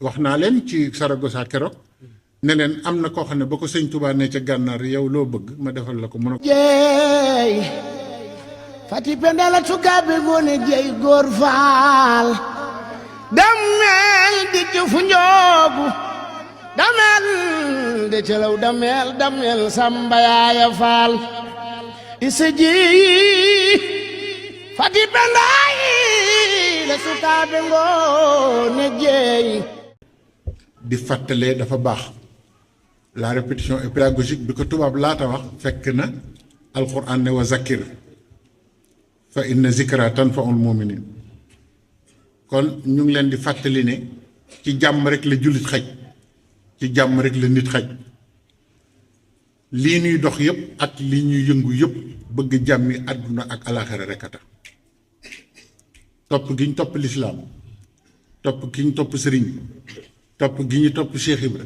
wax naa leen ci Saragossa keroog ne leen am na koo xam ne ba ko sëñ Touba ne ca gànnaar yow loo bëgg ma defal la ko mun a jeey fati pendala sukaabe ngoone jeey góor faal damel di ci fu njoogu damel di ci law damel samba yaaya faal isa ji fati pendaay la sukaabe ngoone jeey di fàttalee dafa baax la répétition est pédagogique bi ko tubaab laata wax fekk na alquran ne wa zakir fa inna zikra tanfaul muminin kon ñu ngi leen di fàttali ne ci jàmm rek la jullit xaj ci jàmm rek la nit xaj lii ñuy dox yëpp ak lii ñuy yëngu yëpp bëgg jàmmi àdduna ak alaxira rek a tax topp gi ñu topp lislaam topp gi ñu topp sëriñ topp gi ñu topp Cheikh Ibra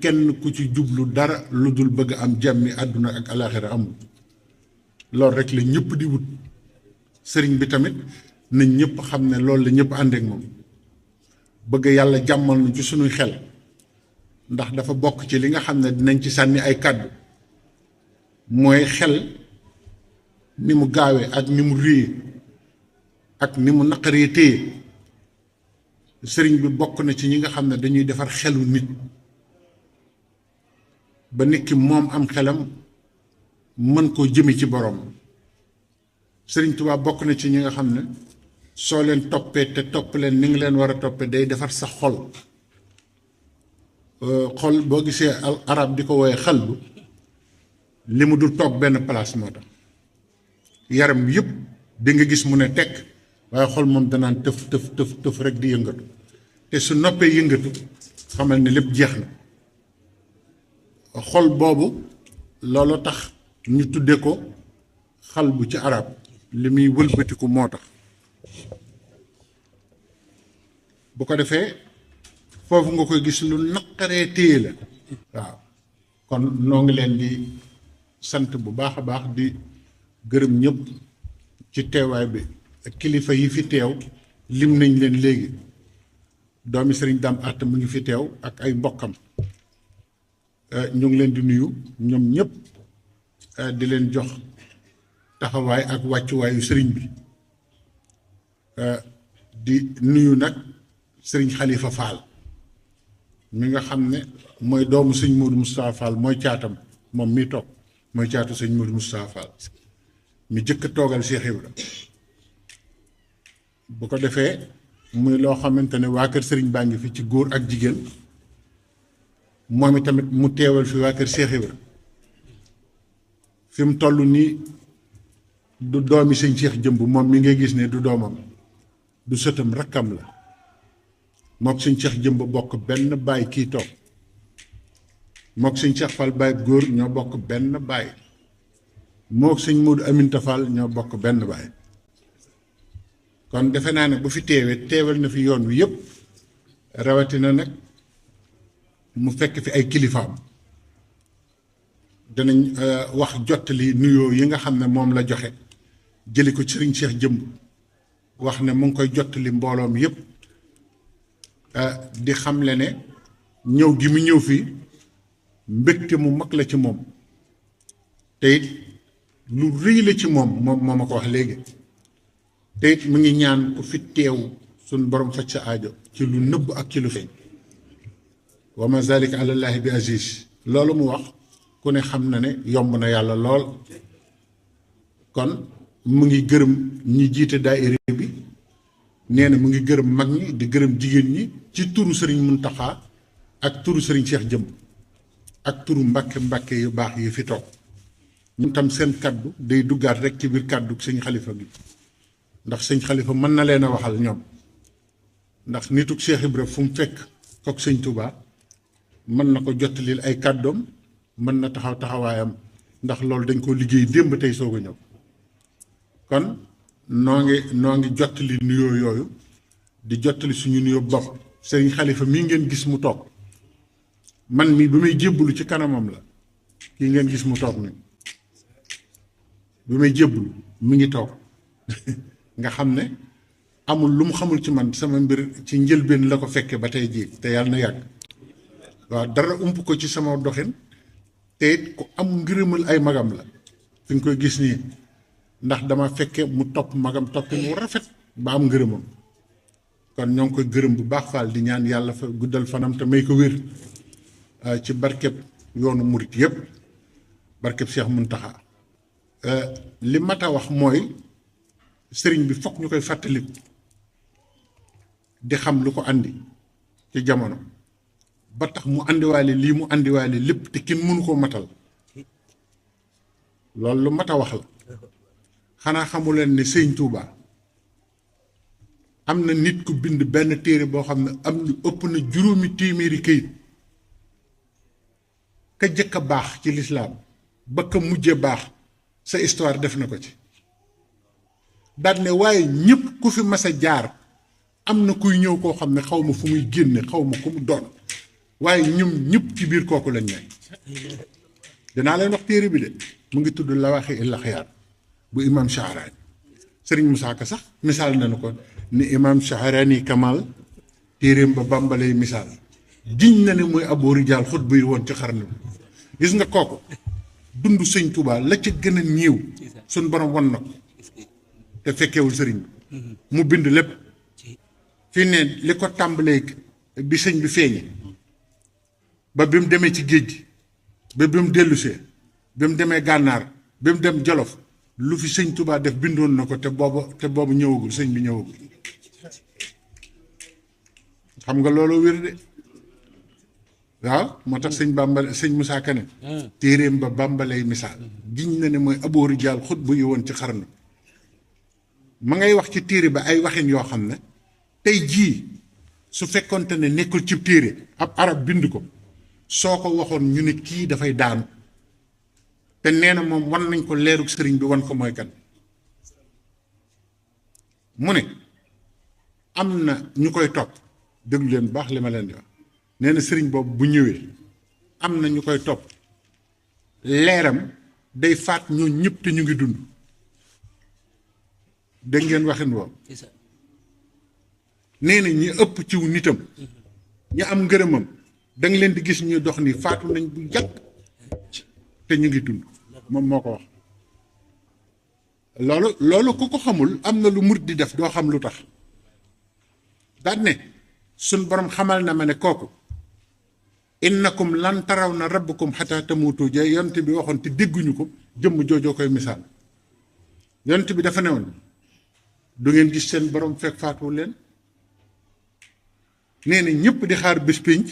kenn ku ci jublu dara lu dul bëgg am jàmmi àdduna ak alaxira amul loolu rek la ñëpp di wut sëriñ bi tamit na ñëpp xam ne loolu la ñëpp àndeek moom bëgg yàlla jàmmal na ci suñuy xel ndax dafa bokk ci li nga xam ne dinañ ci sànni ay kàddu mooy xel ni mu gaawee ak ni mu réye ak ni mu naqaree téye sëriñ bi bokk na ci ñi nga xam ne dañuy defar xelu nit ba nit ki moom am xelam mën koo jëme ci borom sëriñ Tuubaa bokk na ci ñi nga xam ne soo leen toppee te topp leen ni nga leen war a toppee day defar sa xol xol boo gisee arab di ko wooye xalbu li mu dul toog benn place moo tax yaram yëpp di nga gis mu ne tekk waaye xol moom danaan tëf rek di yëngatu te su noppee yëngatu xamal ne lépp jeex na xol boobu loolu tax ñu tudde ko xalbu ci arab li muy wëlbatiku moo tax bu ko defee foofu nga koy gis lu naqaree téye la waaw kon noo ngi leen di sant bu baax a baax di gërëm ñëpp ci teewaay bi kilifa yi fi teew lim nañ leen léegi doomi sëriñ Dame Atta mu ngi fi teew ak ay mbokkam ñu ngi leen di nuyu ñoom ñëpp di leen jox taxawaay ak wàccuwaayu sëriñ bi di nuyu nag sëriñ Xalifa Fall mi nga xam ne mooy doomu sëñ Modou Moustapha Fall mooy caatam moom mi toog mooy caatu sëñ Modou Moustapha Fall mi jëkk a toogal Cheikh Ibra bu ko defee muy loo xamante ne waa kër sëriñ baa ngi fi ci góor ak jigéen moom i tamit mu teewal fi waa kër Cheikh Ibra fi mu toll nii du doomi sëñ Cheikh Jëmb moom mi ngay gis ne du doomam du sëtam rakkam la mook sëñ Cheikh Jëmb bokk benn baay kii toog mook sëñ Cheikh Fall baay góor ñoo bokk benn baay mook sëñ Modou Aminta Fall ñoo bokk benn baay kon defe naa ne bu fi teewee teewal na fi yoon wi yëpp rawatina nag mu fekk fi ay kilifaam danañ wax jottali nuyoo yi nga xam ne moom la joxe jëli ko sëriñ Cheikh Jëmb wax ne mu ngi koy jottali mbooloom yëpp di xamle ne ñëw gi mu ñëw fii mbégte mu mag la ci moom te it lu rëy la ci moom moo ma ko wax léegi te it mu ngi ñaan ku fi teew suñ borom faj sa aajo ci lu nëbb ak ci lu feeñ wa ma zalika ala llahi bi aziz loolu mu wax ku ne xam na ne yomb na yàlla lool kon mu ngi gërëm ñi jiite daayira bi nee na mu ngi gërëm mag ñi di gërëm jigéen ñi ci turu sëriñ Muntaxa ak turu sëriñ Cheikh Jëmb ak turu mbàkke yu baax yi fi toog ñun tam seen kaddu day duggaat rek ci biir kaddu sëñ Xalifa gi ndax sëñ Xalifa mën na leen a waxal ñoom ndax nituk Cheikh Ibra fu mu fekk kook sëñ Touba mën na ko jottalil ay kàddoom mën na taxawaayam ndax loolu dañ ko liggéey démb tey soog a ñëw kon noo ngi jottali nuyoo yooyu di jottali suñu nuyoo bopp sëriñ Xalifa mii ngeen gis mu toog man mi bi may jébbalu ci kanamam la kii ngeen gis mu toog ni bi may jébbalu mi ngi toog nga xam ne amul lu mu xamul ci man sama mbir ci njëlbeen la ko fekke ba tey jii te yàlla na yàgg waaw dara ump ko ci sama doxin te it ku am ngërëmal ay magam la fi nga koy gis nii ndax dama fekke mu topp magam toppi mu rafet ba am ngërëmam kon ñoo ngi koy gërëm bu baax faal di ñaan yàlla fa guddal fanam te may ko wér ci barkeb yoonu murit yépp barkeb Cheikh Muntaxa li mat a wax mooy sëriñ bi fokk ñu koy fàttaliku di xam lu ko andi ci jamono ba tax mu andiwaale lii mu andiwaale lépp te kenn mënu koo matal loolu lu mat a wax la xanaa xamu leen ne sëñ Touba am na nit ku bind benn téere boo xam ne am na ëpp na juróomi téeméeri këyit ka jëkk a baax ci lislaam ba ka mujje baax sa histoire def na ko ci daal ne waaye ñëpp ku fi mas a jaar am na kuy ñëw koo xam ne xaw ma fu muy génne xaw ma ku mu doon waaye ñoom ñëpp ci biir kooku lañ nekk dinaa leen wax téere bi de mu ngi tudd Lawaaxi il Axyaar bu imam Shahraani sëriñ Musaa Ka sax misaal nañu ko ni imam Shahraani Kamal téereem ba bàmbalay misaal giñ na ne mooy aboo rijaal xut buy woon ci xarnu gis nga kooku dund sëñ Tuubaa la ca gën a néew suñ borom won na ko te fekkewul sëriñ bi mu bind lépp fii ne li ko tàmbalee bi sëñ bi feeñe ba bi mu demee ci géej gi ba bi mu dellusee bi mu demee gànnaar bi mu dem Jolof lu fi sëñ Tuubaa def bindoon na ko te boobu ñëwagul sëñ bi ñëwagul xam nga loolu wér de waaw moo tax sëñ Bàmba sëñ Musaa Ka ne téeréem ba bàmbalay misaal giñ na ne mooy aboo rijaal xut bu yi woon ci xarnu ma ngay wax ci téere ba ay waxin yoo xam ne tey jii su fekkonte ne nekkul ci téere ab arab bind ko soo ko waxoon ñu ne kii dafay daanu te nee na moom wan nañ ko leerug sëriñ bi wan ko mooy kan mu ne am na ñu koy topp déglu leen bu baax li ma leen di wax nee na sëriñ boobu bu ñëwee am na ñu koy topp leeram day faat ñoo ñëpp te ñu ngi dund dégg ngeen waxin boobu nee na ñi ëpp ciw nitam ñi am ngërëmam da nga leen di gis ñuy dox ni faatu nañ bu yàgg te ñu ngi dund moom moo ko wax loolu ku ko xamul am na lu murit di def doo xam lu tax daan ne suñ borom xamal na ma ne kooku innakum lan taraw na rabbakum xataa tamuutu ja yont bi waxoon te dégguñu ko jëmm joojoo koy misaal yont bi dafa newoon du ngeen gis seen borom fekk faatuwu leen nee na ñëpp di xaar bés pénc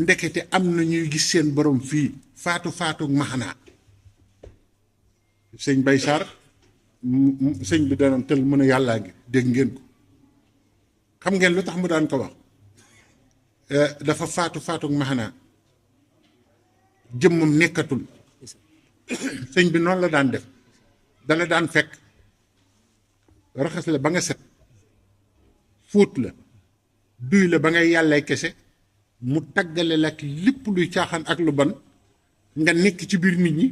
ndekete am na ñuy gis seen borom fii faatu maxanaa sëñ Bay Sarr sëñ bi danoon tël mën a yàllaa ngi dégg ngeen ko xam ngeen lu tax mu daan ko wax dafa faatu maxanaa jëmmam nekkatul sëñ bi noonu la daan def dala daan fekk raxas la ba nga set fóot la duy la ba ngay yàllay kese mu taggale la ak lépp luy caaxaan ak lu ban nga nekk ci biir nit ñi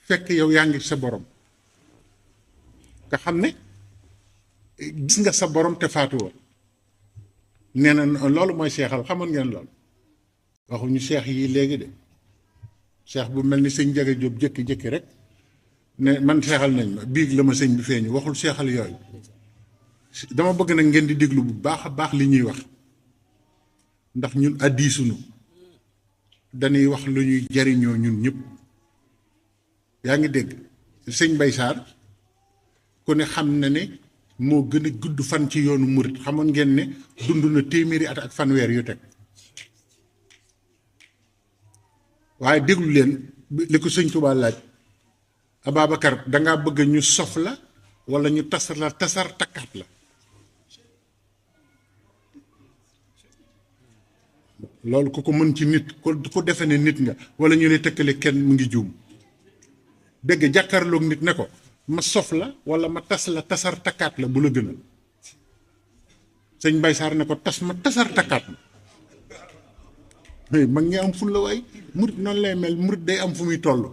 fekk yow yaa ngi sa borom nga xam ne gis nga sa borom te faatu woon nee na loolu mooy seexal xamoon ngeen loolu waxuñu seex yi léegi de seex bu mel ni sëñ Njaga Jóob jëkki-jëkki rek ne man seexal nañ ma biig la ma sëñ bi feeñu waxul seexal yooyu dama bëgg nag ngeen di déglu bu baax a baax li ñuy wax ndax ñun addiisunu dañuy wax lu ñuy jariñoo ñun ñëpp yaa ngi dégg sëñ Bay Sarr ku ne xam na ne moo gën a gudd fan ci yoonu murit xamoon ngeen ne dund na téeméeri at ak fanweer yu teg waaye déglu leen li ko sëñ Tuubaa laaj Ababacar dangaa bëgg ñu sof la wala ñu tasar takkaat la loolu ku ko mën ci nit ku defe ne nit nga wala ñu ne tëkkale kenn mu ngi juum dégg jàkkaarloog nit ne ko ma sof la wala ma tas la tasar takkaat la bu la gënal sëñ Bay Sarr ne ko tas ma tasar takkaat ma mag ngi am ful la waay murit noonu lay mel murit day am fu muy toll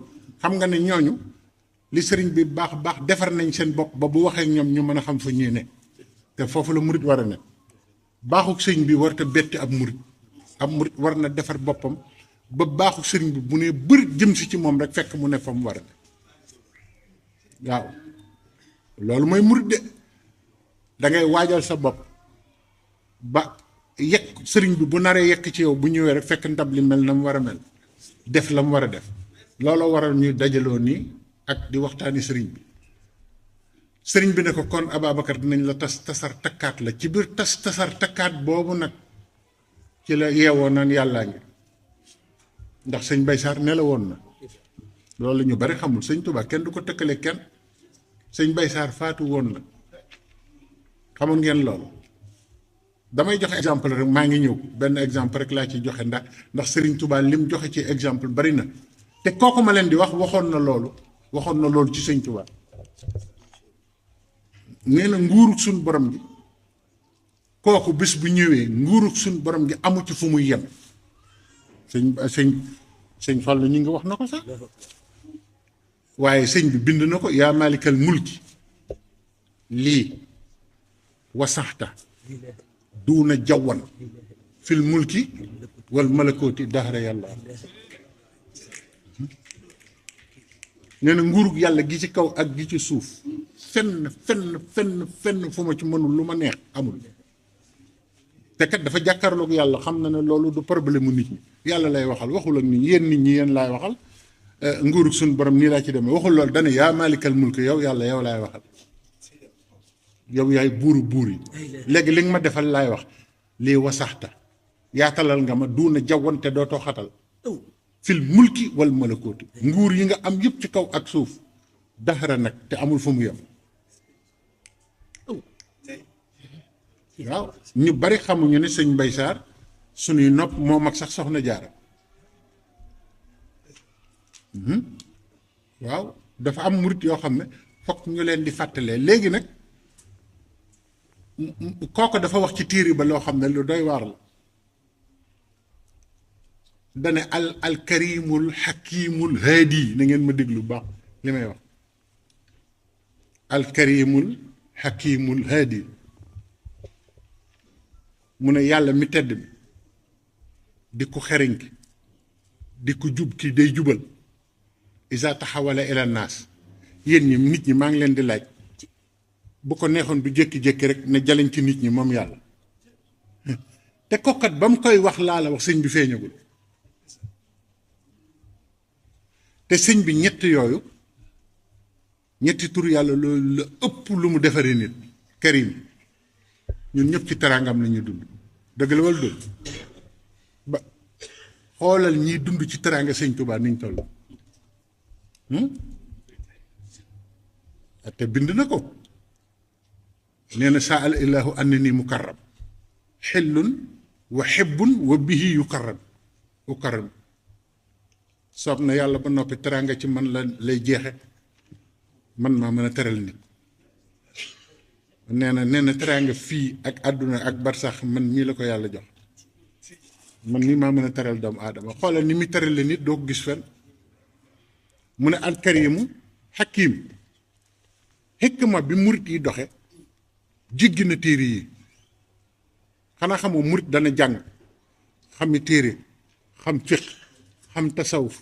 xam nga ne ñooñu li sëriñ bi baax defar nañ seen bopp ba bu waxee ñoom ñu mën a xam fa ñuy ne te foofu la murit war a ne baaxuk sëñ bi warta betti ab murit war na defar boppam ba baaxuk sëriñ bi bu ne bëri jëm si ci moom rek fekk mu ne fa mu war a ne waaw loolu mooy murit de da ngay waajal sa bopp ba yekk sëriñ bi bu naree yekk ci yow bu ñëwee rek fekk ndab li mel na mu war a mel def la mu war a def looloo waral ñuy dajaloo nii ak di waxtaani sëriñ bi ne ko kon Ababacar dinañ la tasar takkaat la ci biir tasar takkaat boobu nag ci la yeewoo naan yàllaa ngi ndax sëñ Bay Saar ne la woon na loolu ñu bari xamul sëñ Tuubaa kenn du ko tëkkale kenn sëñ Bay Saar faatu woon na xamoon ngeen loolu damay joxe exemple rek maa ngi ñëw benn exemple rek laa ci joxe ndax sëriñ Tuubaa lim joxe ci exemple bari na te kooku ma leen di wax waxoon na loolu ci sëñ Tuubaa nee na nguurug suñ borom gi kooku bis bu ñëwee nguurug suñ borom gi amu ci fu muy yem sëñ Fallu ñu ngi wax na ko sax waaye sëñ bi bind na ko yaa maalikal mulki lii wasaxta duuna jawwan fil mulki wal malakooti dahra yàlla nee na nguurug yàlla gi ci kaw ak gi ci suuf fenn fu ma ci mënul lu ma neex amul te kat dafa jàkkaarloog yàlla xam na ne loolu du problème mu nit ñi yàlla lay waxal waxul ak nit ñi yéen laay waxal nguurug suñu borom nii laa ci demee waxul loolu dana yaa maalikal mulk yow yàlla yow laay waxal yow yaay buur yi léegi li nga ma defal laay wax lii wasaxta yaatalal nga ma duuna jawwante dootoo xatal fil mulki wal malakooti nguur yi nga am yëpp ci kaw ak suuf daxara nag te amul fu mu yem waaw ñu bari xamuñu ne sëñ Mbay Saar suñuy nopp moo mag sax soxna Jaara waaw dafa am murit yoo xam ne fokk ñu leen di fàttalee léegi nag kooku dafa wax ci tiiri ba loo xam ne lu doy waar la dane al karimul xakimul haadi na ngeen ma déglu baax li may wax al karimul xakimul haadi mu ne yàlla mi tedd bi di ko xeriñ ki di ko jub ki day jubal isa taxawala ila naas yéen ñi nit ñi maa ngi leen di laaj bu ko neexoon du jékki-jékki rek ne jaliñ ci nit ñi moom yàlla te kokkat ba mu koy wax laa la wax sëñ bi feeñagul te sëñ bi ñetti tur yàlla loolu la ëpp lu mu defaree nit karim ñun ñëpp ci teraangam la ñuy dund dëgg la wala dund ba xoolal ñiy dund ci teraanga sëñ Tuubaa niñ toll te bind na ko nee na saa al ilaahu annani mukarram xillun wa xibbun wa bihi yukarram soob na yàlla ba noppi teraanga ci man la lay jeexe man maa mën a teral nit nee na teraanga fii ak àdduna ak barsax man mii la ko yàlla jox man mii maa mën a teral doomu aadama xoolal ni muy terale nit doo ko gis fenn mu ne al karimu xakim xikma bi murit yi doxe jéggi na téere yi xanaa xamoo murit dana jàng xami téere xam fiq xam tasawuf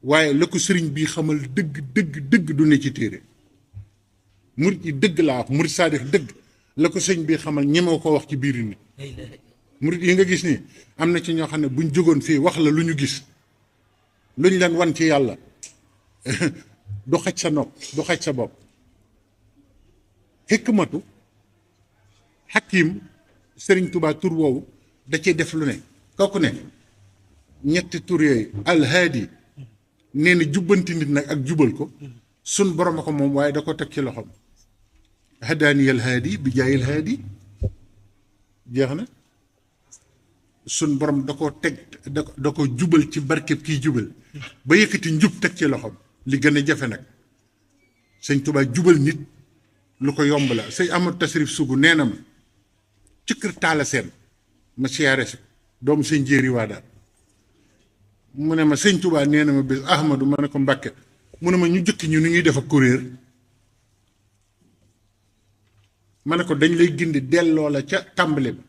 waaye la ko sëriñ bii xamal dëgg du ne ci téere murit yi dëgg laa wax murit saadix dëgg la ko sëriñ bii xamal ñemoo ko wax ci biir nit murit yi nga gis nii am na ci ñoo xam ne buñ jógoon fii wax la lu ñu gis luñ leen wan ci yàlla du xaj sa nopp du xaj sa bopp xikmatu xakim sëriñ Tuubaa tur woowu da cee def lu ne kooku ne ñetti tur yooyu alhaadi nee na jubbanti nit nag ak jubal ko sun borom a ko moom waaye da ko teg ci loxoom hadaani alhaadi bi jaayil haadi jeex na sun borom da koo teg da ko jubal ci barkeb kiy jubal ba yëkkati njub teg ci loxoom li gën a jafe nag sëñ Tuubaa jubal nit lu ko yomb la sëñ Amadou Tasrif Sugu nee na ma ci kër Taala Seen ma siyaare si doomu sëñ Jéeri waa daal mu ne ma sëñ Tuubaa nee na ma bés Ahmadu ma ne ko Mbàkke mu ne ma ñu jëkk ñu ni ñuy def ak kuréer ma ne ko dañ lay gindi delloo la ca tàmbali ba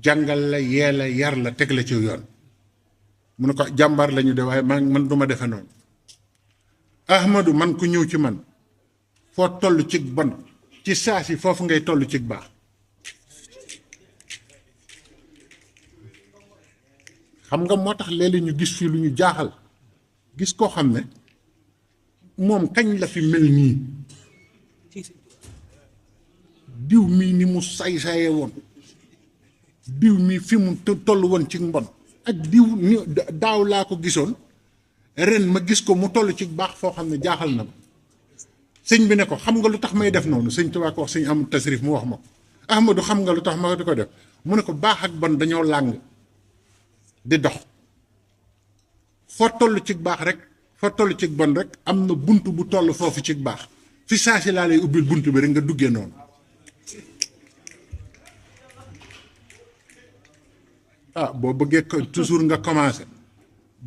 jàngal la yee la yar la teg la ci yoon mu ne ko jàmbaar lañu de waaye man duma defe noonu Ahmadou man ku ñëw ci man foo toll ci bon ci saa si foofu ngay toll ci baax xam nga moo tax léeg-léeg ñu gis fii lu ñu jaaxal gis koo xam ne moom kañ la fi mel nii diw mii ni mu say-saye woon diw mii fi mu toll woon ci mbon ak diw ni daaw laa ko gisoon ren ma gis ko mu toll ci baax foo xam ne jaaxal na ma sëñ bi ne ko xam nga lu tax may def noonu sëñ Tuubaa ko wax sëñ am tasrif mu wax ma ko Ahmadou xam nga lu tax ma di ko def mu ne ko baax ak bon dañoo làng di dox foo toll ci baax rek foo toll ci bon rek am na bunt bu toll foofu ci baax fi saa si laa lay ubbil bunt bi rek nga duggee noonu ah boo bëggee toujours nga commencé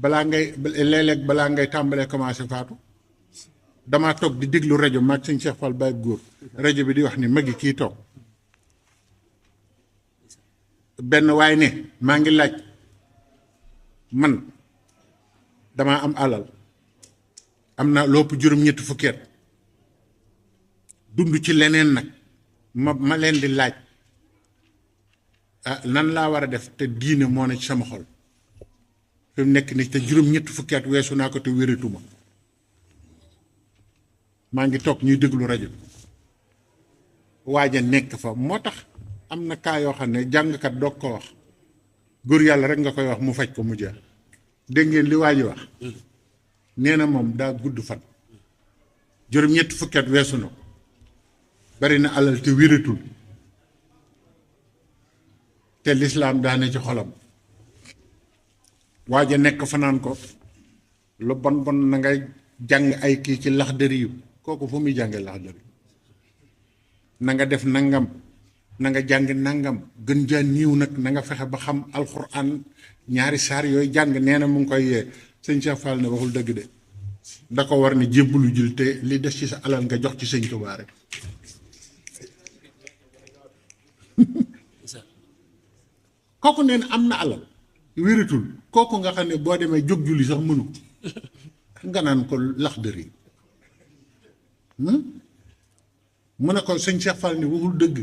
balaa ngay léeg-léeg balaa ngay tàmbalee commencé faatu damaa toog di déglu rajo maag sëñ Cheikh Fall Baye góor rajo bi di wax ni magi kii toog benn waay ne maa ngi laaj man damaa am alal am na lopp juróom-ñetti fukki at dund ci leneen nag ma leen di laaj ah nan laa war a def te diine moo ne ci sama xol fi mu nekk ni te juróom-ñetti fukki at weesu naa ko te wératuma maa ngi toog ñuy déglu rajo waaja nekk fa moo tax am na kaa yoo xam ne jàngkat doog ko wax góor yàlla rek nga koy wax mu faj ko mu jeex dégg ngeen li waa ji wax nee na moom daa gudd fan juróom-ñetti fukki at weesu na ko bari na alal te wératul te lislaam daane ci xolam waaja nekk fanaan ko lu bon bon na ngay jàng ay kii ci laxdari yu kooku fu muy jànge laxdari na nga def nangam na nga jàng nangam gën jaa niiw nag na nga fexe ba xam alxuraan ñaari saar yooyu jàng nee na mu ngi koy yee sëñ Cheikh Fall ne waxul dëgg de da ko war ne jébbalu jul te li des ci sa alal nga jox ci sëñ Tuubaa rek kooku nee na am na alal wératul kooku nga xam ne boo demee jóg julli sax mënu nga naan ko laxdari mu ne ko sëñ Cheikh Fall ne waxul dëgg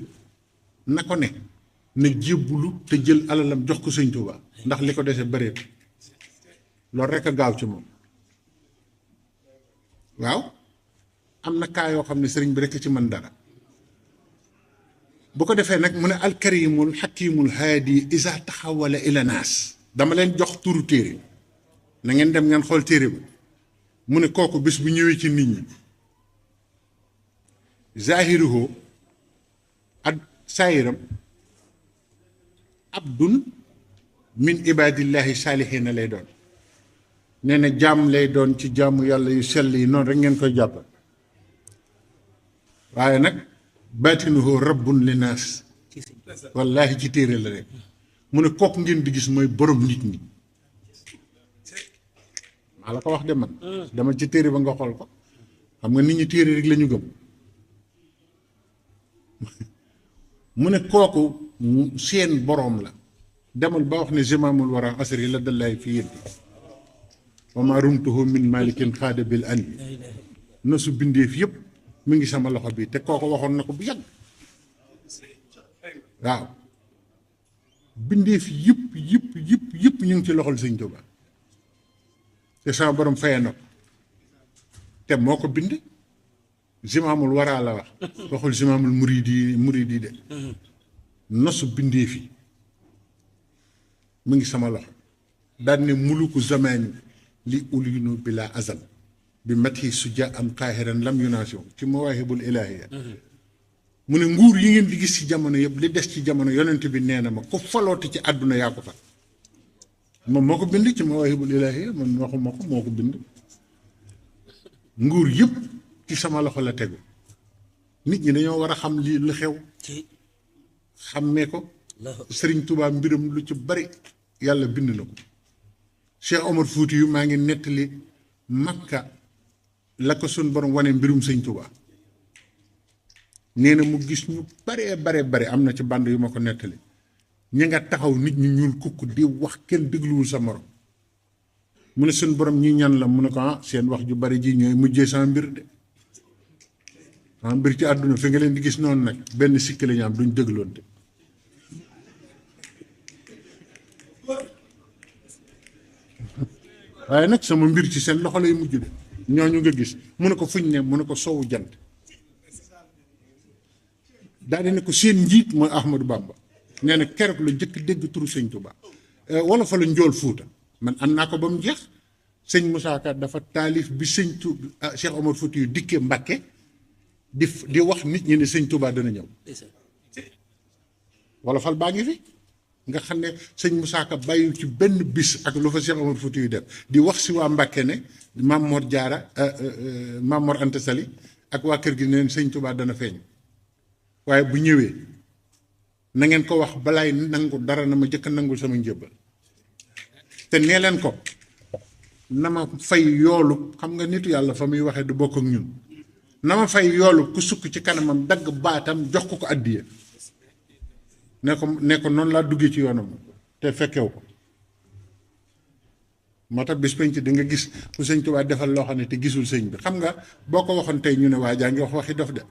na ko ne na jébbulu te jël alalam jox ko sëñ Tuubaa ndax li ko dese bëreet loolu rek a gaaw ci moom waaw am na kaa yoo xam ne sëriñ bi rek ci mën dara bu ko defee nag mu ne alkarimul xakimul haadi isa taxawala ila naas dama leen jox turu téere na ngeen dem ngeen xool téere ba mu ne kooku bis bu ñëwee ci nit ñi zahiruhu ak saayiram abdun min ibadillahi saalihiina lay doon nee na jaam lay doon ci jaamu yàlla yu sell yi noonu rek ngeen koy jàppal waaye nag baatinuhu rabbun li naas wallaahi ci téere la rek mu ne kooku ngeen di gis mooy borom nit ñi maa la ko wax de man dama ci téere ba nga xool ko xam nga nit ñi téere rek la ñu gëm mu ne kooku seen boroom la demal ba wax ne zimaamul wara asri la dallaay fi yëddi wa ma rumtuhu min malikin xaada bil an na su bindeef yëpp mi ngi sama loxo bi te kooku waxoon na ko bu yàgg waaw bindeef yëpp ñu ngi ci loxol sëñ Tuubaa te sama borom faye na ko te moo ko bind zimaamul waraa la wax waxul zimaamul muridi de nosu bindeef yi mu ngi sama loxo daan ne muluku zamaani li ulinu bila azal bi mati suja am qaahiran lam yunaasiw ci mawaahibul ilaahiya mu ne nguur yi ngeen di gis ci jamono yëpp li des ci jamono yonent bi nee na ma ku falooti ci àdduna yaa ko fa moom moo ko bind ci mawaahibul ilaahiya man waxuma ko moo ko bind nguur yëpp ci sama loxo la tegu nit ñi dañoo war a xam li lu xew xàmmee ko Sëriñ Tuubaa mbiram lu ci bari yàlla bind na ko Cheikh Omar Fuuti yu maa ngi nettali Makka la ko sun borom wane mbirum sëñ Tuubaa nee na mu gis ñu bare am na ci band yu ma ko nettali ñi nga taxaw nit ñi ñuul kukk di wax kenn dégluwul sa morom mu ne suñ borom ñi ñan la mu ne ko seen wax ju bari ji ñooy mujjee sama mbir de sama mbir ci àdduna fi nga leen di gis noonu nag benn sikki la ñu am duñ dégloonte waaye nag sama mbir ci seen loxo lay mujj de ñooñu nga gis mu ne ko fuñ ne mu ne ko sowu jant daal di ne ko seen njiit mooy Ahmadou Bamba nee na keroog la njëkk dégg turu sëñ Touba wala fa la njool Fuuta man am naa ko ba mu jeex sëñ Moussa Ka dafa taalif bi sëñ Cheikh Omar Fouti yu dikkee Mbàkke di wax nit ñi ne sëñ Touba dana ñëw wala fal baa ngi fi nga xam ne sëñ Moussa Ka bàyyi ci benn bis ak lu fa Cheikh Omar Fouti yu def di wax si waa Mbàkke ne Maam Mor Jaara Maam Mor Anta Sali ak waa kër gi ne leen sëñ Touba dana feeñ waaye bu ñëwee na ngeen ko wax balaay nangu dara na ma jëkk nangul sama njëbbal te nee leen ko na ma fay yoolu xam nga nitu yàlla fa muy waxee du bokk ak ñun na ma fay yoolu ku sukk ci kanamam dagg baatam jox ko addiya ne ko noonu laa duggee ci yoonam te fekkew ko moo tax bis penc di nga gis fu sëñ Tuubaa defal loo xam ne te gisul sëñ bi xam nga boo ko waxoon tey ñu ne waa jaa ngi wax waxi dof de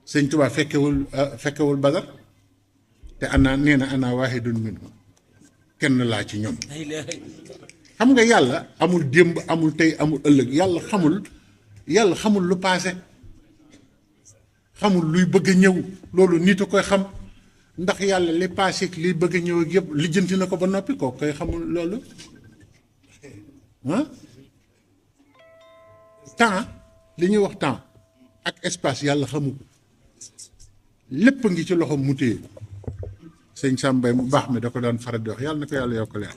sëñ Tuubaa fekkewul Badar te nee na ana waahidun minhum kenn laa ci ñoom xam nga yàlla amul démb amul tey amul ëllëg yàlla xamul lu paase xamul luy bëgg a ñëw loolu nit a koy xam ndax yàlla li paase ak liy bëgg a ñëw ak yëpp lijjanti na ko ba noppi kooku koy xamul loolu temps li ñuy wax temps ak espace yàlla xamu ko lépp ngi ci loxo mu téye sëñ Sàmbay mu baax mi da ko daan faral di wax yàlla na ko yàlla yokk leer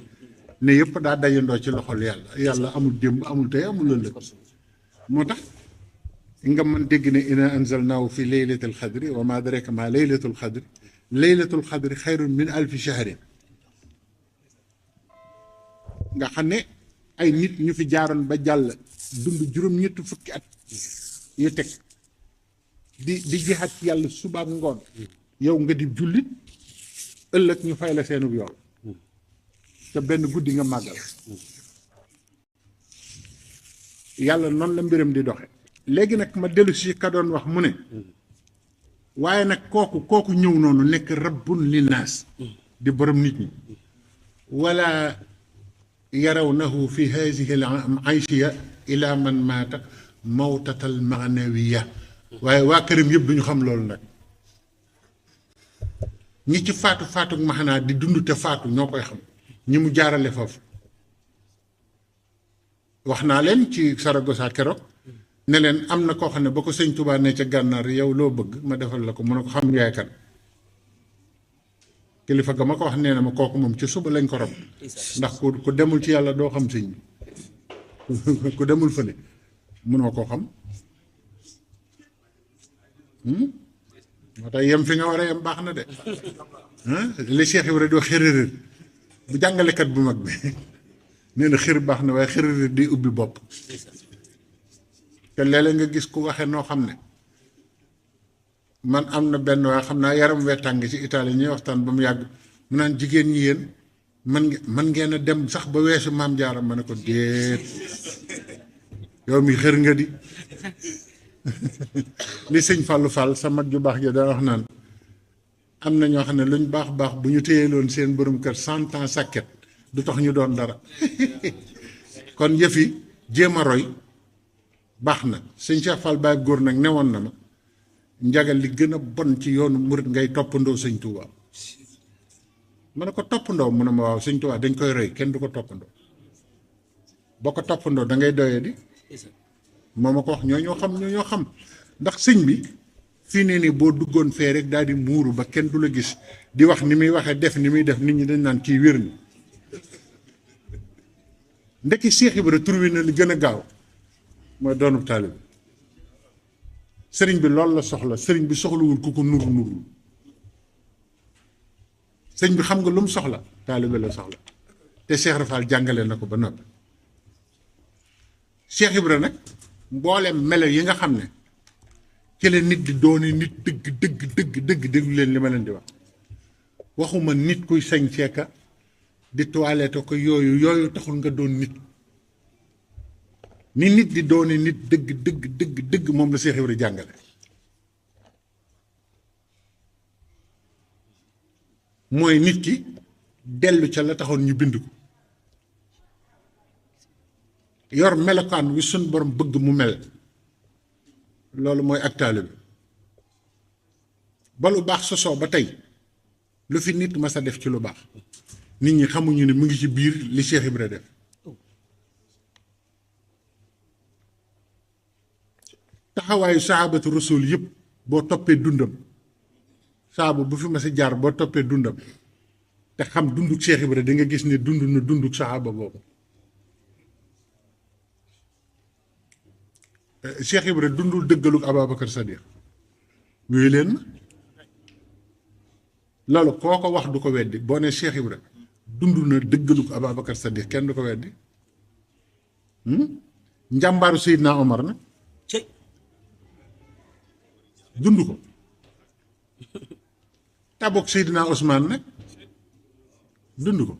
ne yëpp daa dajandoo ci loxol yàlla amul démb amul tey amul ëllëg moo tax nga mën dégg ne inna anzalnaahu fi laylatil xadri wa ma adraka ma laylatul xadri xayrun min alfi shahrin nga xam ne ay nit ñu fi jaaroon ba jàll dund juróom-ñetti fukki at yu teg di jihaat ci yàlla subaak ngoon yow nga di jullit ëllëg ñu fay la seenub yoon te benn guddi nga màggal yàlla noonu la mbiram di doxe léegi nag ma dellu si ka doon wax mu ne waaye nag kooku ñëw noonu nekk rabbun linnaas di borom nit ñi wala yarawnahu fi haadihi al ayshiya ila man maata mawtatal maanawiya waaye waa këram yëpp duñu xam loolu nag ñi ci faatu maxanaa di dund te faatu ñoo koy xam ñi mu jaarale foofu wax naa leen ci Saragossa keroog ne leen am na koo xam ne ba ko sëñ Touba ne ca gànnaar yow loo bëgg ma defal la ko mu ne ko xam yaay kan kilifa ga ma ko wax nee na ma kooku moom ci suba lañ ko rob ndax ku demul ci yàlla doo xam sëñ bi ku demul fële mënoo koo xam moo tax yem fi nga war a yem baax na de li Cheikh Ibrahima di wax xërërër bu jàngalekat bu mag bi nee na xër baax na waaye xërërër di ubbi bopp te léeg-léeg nga gis ku waxee noo xam ne man am na benn waaye xam naa yaram wettàng ci Italie ñuy waxtaan ba mu yàgg mu naan jigéen ñi yéen man ngeen a dem sax ba weesu maam Jaara ma ne ko déet yow mi xër nga di li sëñ Fallou Fall sa mag ju baax ja daa wax naan am na ñoo xam ne luñ baax bu ñu téyeloon seen borom kër 100 ans sàkket du tax ñu doon dara kon yëf yi jéem a roy baax na sëñ Cheikh Fall Baye góor nag newoon na ma njagal li gën a bon ci yoonu murit ngay toppandoo sëñ Touba ma ne ko toppandoo mu ne ma waaw sëñ Touba dañ koy roy kenn du ko toppandoo boo ko toppandoo da ngay doyee di moo ma ko wax ñoo xam ndax sëñ bi fii ne nii boo duggoon fee rek daal di muuru ba kenn du la gis di wax ni muy waxee def ni muy def nit ñi dañ naan kii wér na ndekki Cheikh Ibra trouvé na li gën a gaaw mooy doonub taalibe sëriñ bi loolu la soxla sëriñ bi soxlawul ku ko nuru sëñ bi xam nga lu mu soxla taalibe la soxla te Cheikh Rafal jàngale na ko ba noppi Cheikh Ibra nag mboolem melo yi nga xam ne ci la nit di doone nit dëgg déglu leen li ma leen di wax waxuma nit kuy sañceeka di toilette ko yooyu taxul nga doon nit ni nit di doone nit dëgg moom la Cheikh Ibra jàngale mooy nit ki dellu ca la taxoon ñu bind ko yor melokaan wi suñ borom bëgg mu mel loolu mooy ak taalibe bi ba lu baax sosoo ba tey lu fi nit mas a def ci lu baax nit ñi xamuñu ne mu ngi ci biir li Cheikh Ibra def taxawaayu sahabatu rasul yëpp boo toppee dundam saaba bu fi mas a jaar boo toppee dundam te xam dunduk Cheikh Ibra da nga gis ne dund na dunduk saaba boobu Cheikh Ibra dundul dëggaluk Ababacar Sadiq ñuy leen ma loolu koo ko wax du ko weddi boo ne Cheikh Ibra dund na dëggaluk Ababacar Sadiq kenn du ko weddi njàmbaaru Seydina Omar na dund ko tabok Seydina Ousmane nag dund ko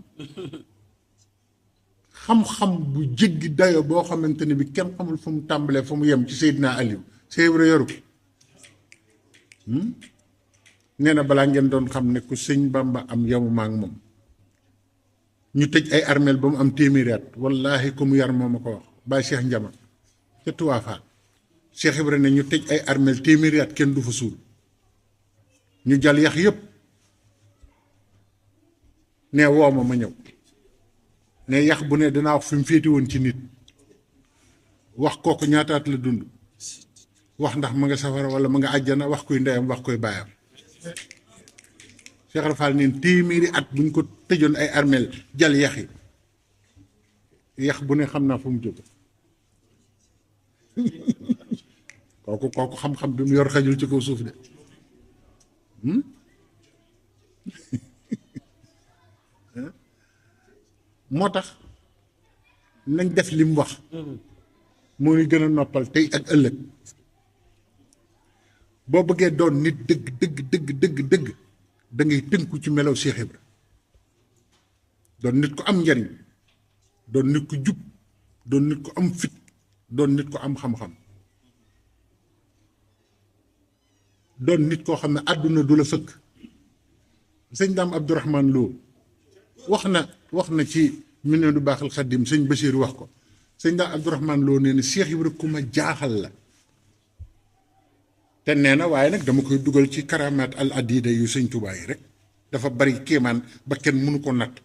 xam-xam bu jéggi dayo boo xamante ne bi kenn xamul fu mu tàmbalee fu mu yem ci Seydina Aliou Cheikh Ibra yoru ko nee na balaa ngeen doon xam ne ku sëñ Bamba am yamu maak moom ñu tëj ay armeel ba mu am téeméeri at wallaahi ku mu yar moo ma ko wax Baye Cheikh Njama ca Tuwaafaat Cheikh Ibra ne ñu tëj ay armeel téeméeri at kenn du fa suul ñu jal yax yëpp ne woo ma ñëw ne yax bu ne danaa wax fi mu féeti woon ci nit wax kooku ñaataat la dund wax ndax ma nga safara wala ma nga àjjana wax kuy ndeyam wax koy baayam Cheikh Ibra Fall neen téeméeri at buñ ko tëjoon ay armeel jal yax yi yax bu ne xam naa fu mu jóge kooku xam-xam bi mu yor xajul ci kaw suuf de moo tax nañ def li mu wax moo ñu gën a noppal tey ak ëllëg boo bëggee doon nit dëgg da ngay tënku ci melaw Cheikh Ibra doon nit ko am njariñ doon nit ko jub doon nit ko am fit doon nit ko am xam-xam doon nit koo xam ne àdduna du la fëkk sëñ Daam Abdourahman Lo wax na ci Minanu Baaxil Xaddim sëñ Bachir wax ko sëñ Daam Abdourahman Lo nee na Cheikh Ibra ku ma jaaxal la te nee na waaye nag dama koy dugal ci karamaat al adida yu sëñ Tuubaa yi rek dafa bari kéemaan ba kenn mënu ko natt